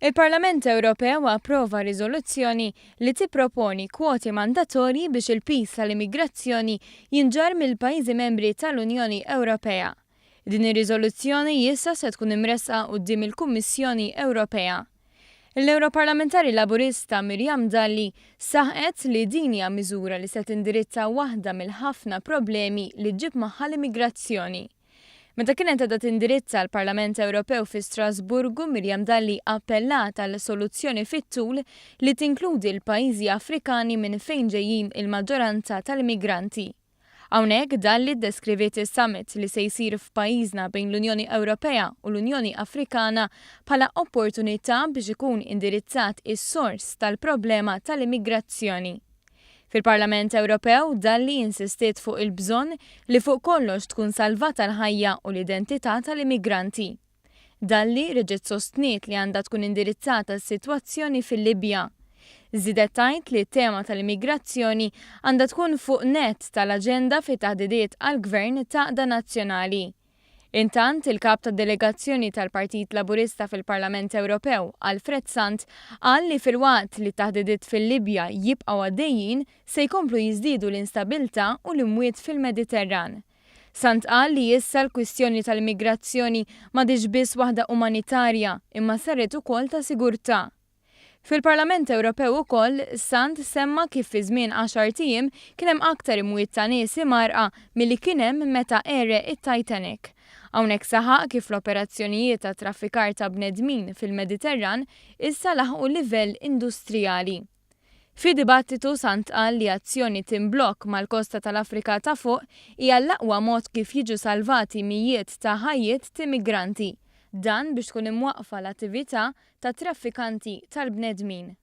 Il-Parlament Ewropew approva riżoluzzjoni li tipproponi kwoti mandatorji biex il-piż tal-immigrazzjoni jinġarr mill-pajjiżi membri tal-Unjoni Ewropea. Din ir-riżoluzzjoni issa se tkun imressqa quddiem il-Kummissjoni Ewropea. L-Ewroparlamentari Laburista Miriam Dalli saħqet li din hija miżura li se tindirizza waħda mill-ħafna problemi li ġġib magħha l-immigrazzjoni. Meta kienet qiegħda tindirizza l-Parlament Ewropew fi Strasburgu, Miriam Dalli appellat għal soluzzjoni fit-tul li tinkludi l-pajjiżi Afrikani minn fejn ġejjin il-maġġoranza tal-immigranti. Hawnhekk Dalli ddeskriviet is-summit li se jsir f'pajjiżna bejn l-Unjoni Ewropea u l-Unjoni Afrikana bħala opportunità biex ikun indirizzat is-sors tal-problema tal-immigrazzjoni. Fil-Parlament Ewropew, Dalli insistiet fuq il-bżonn li fuq kollox tkun salvata l-ħajja u l-identità tal-immigranti. Dalli reġgħet sostniet li għandha tkun indirizzata s-sitwazzjoni fil-Libja. Żiedet tgħid li t-tema tal-immigrazzjoni għandha tkun fuq nett tal-aġenda fit-taħdidiet għall-Gvern t'għaqda nazzjonali. Intant, il-Kap tad-Delegazzjoni tal-Partit Laburista fil-Parlament Ewropew, Alfred Sant, qal li filwaqt li t-taħdidiet fil-Libja jibqgħu għaddejjin, se jkomplu jiżdiedu l-instabilità u l-imwiet fil-Mediterran. Sant qal li issa l-kwistjoni tal-immigrazzjoni m'għadhiex biss waħda umanitarja imma saret ukoll ta' sigurtà. Fil-Parlament Ewropew ukoll, Sant semma kif fi żmien għaxart ijiem kien hemm aktar imwiet ta' nies imgħarrqa milli kien hemm meta għereq it-Titanic. Hawnhekk saħaq kif l-operazzjonijiet ta' traffikar ta' bnedmin fil-Mediterran issa laħqu livell industrijali. Fi dibattitu Sant qal li azzjoni t'imblokk mal-kosta tal-Afrika ta' Fuq hija l-aqwa mod kif jiġu salvati mijiet ta' ħajjiet t'immigranti. Dan biex tkun imwaqqfa l-attività ta' traffikanti tal-bnedmin.